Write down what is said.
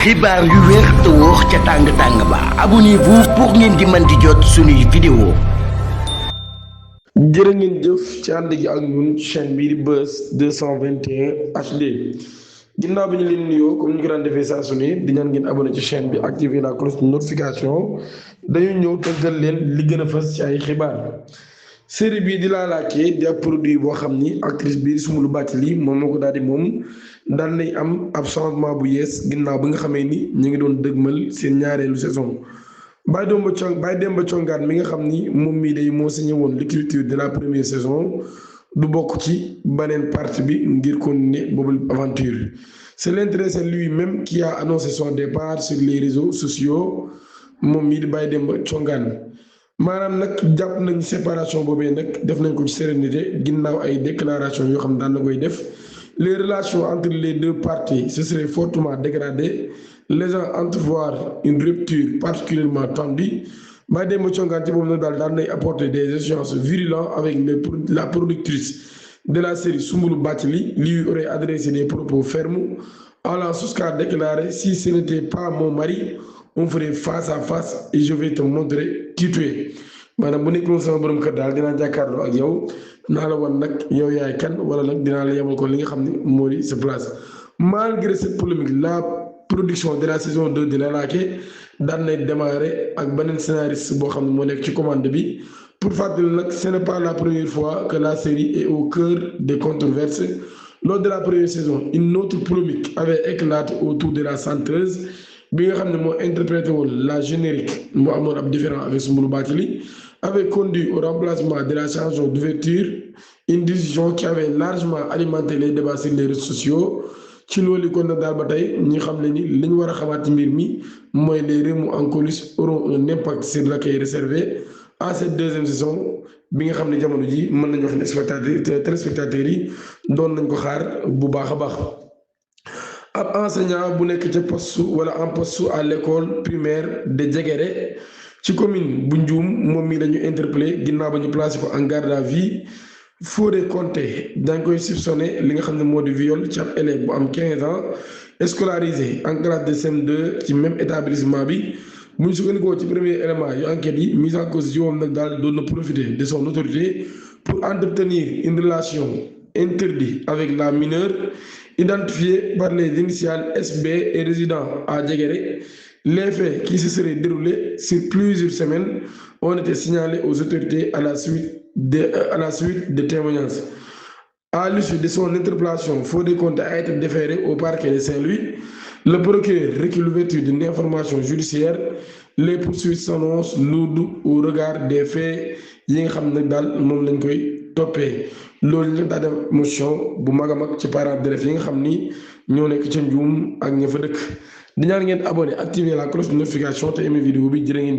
xibaar yu wér te wóor ca tàng-tàng ba abonnez-vous pour ngeen di mën di jot suñuy vidéo. jërë ngeen jëf ci ànd gi ak ñun chaîne bii di Buzz 221 HD ginnaaw bi ñu leen nuyoo comme ñu ko daan defee saa su ne di ñaan ngeen abonné ci chaîne bi activer la cloche de notification dañu ñëw tëggal leen li gën a fës ci ay xibaar. série bii di Laalaake di ab produit boo xam ni actrice bii di Soumboulou Bathily moom moo ko daal di moom daal nay am ab changement bu yees ginnaaw bi nga xamee ni ñu ngi doon dëgmal seen ñaareelu saison. Baye Demba Congaan mi nga xam ni moom mii day moo signé woon l'écriture de la première saison du bokk ci beneen partie bi ngir continuer boobu aventure. C'est l'intéressé lui-même qui a annoncé son départ sur les réseaux sociaux moom mii di Baye Demba Congaan. maanaam nag jàpp nañ séparation boobee nag def nañ ko ci sérénité ginnaaw ay déclaration yoo xam ne daan na koy def les relations entre les deux parties se seraient fortement dégradées laissant entrevoir une rupture particulièrement tendue. Baye Demba Congaan ci boobu nag daan nay apporter des échanges virulents avec la productrice de la série Soumboulou Bathily lui aurait adressé des propos fermes allant jusqu'à déclarer si ce n'était pas mon mari on ferait face à face et je vais te montrer qui tu es. maanaam bu nekkoon sama borom kër daal dinaa jàkkaarloo ak yow naa la wan nag yow yaay kan wala nag dinaa la yemal ko li nga xam ne moo di sa place. Malgré cette polémique la production de la saison 2 de Laalaake daan nay démarrer ak beneen scénariste boo xam ne moo nekk ci commande bi. pour fàttali nag ce n'est pas la première fois que la série est au cœur des controverses. Lors de la première saison une autre polémique avait éclaté autour de la chanteuse bi nga xam ne moo interprété woon la générique moo amoon ab différent avec Soumboulou Bathily avait conduit au remplacement de la chanson d'ouverture une décision qui avait largement alimenté les débats sur les réseaux sociaux. ci loolu kon nag daal ba tey ñi xam ne ni li ñu war a xamaat ci mbir mi mooy les remous en coulisses auront un impact sur l'accueil réservé à cette deuxième saison bi nga xam ne jamono ji mën nañu wax ne téléspectateurs yi doon nañ ko xaar bu baax a baax. ab enseignant bu nekk ca poste wala en poste à l'école primaire de Djegere ci commune bu Ndioum moom mi lañu interpellé ginnaaw ba ñu placé ko en garde à vue. Fodé Conté dañ koy soupçonné li nga xam ne moo di viol ci ab élève bu am 15 ans scolarisé en classe de CM2 ci même établissement bi bu ñu sukkandikoo ci premier élément yu enquête yi mise en cause ci moom nag daal doon na profiter de son autorité pour entretenir une relation interdite avec la mineure identifiée par les initiales SB et résidant à Djegere. Les faits qui se seraient déroulés sur plusieurs semaines ont été signalés aux autorités à la suite de témoignages. À l'issue de son interpellation, Fodé Conté a été déféré au parquet de Saint-Louis. Le procureur requiert l'ouverture d'une information judiciaire. Les poursuites s'annoncent lourdes au regard des faits yi nga xam ne daal moom lañ koy toppee. loolu nag daa def motion bu mag a mag ci parents d'élèves yi nga xam ni ñoo nekk ca Ndioum ak ña fa dëkk di ñaan ngeen abonné activer la cloche de notification te aimé vidéo bi jërë ngeen jëf.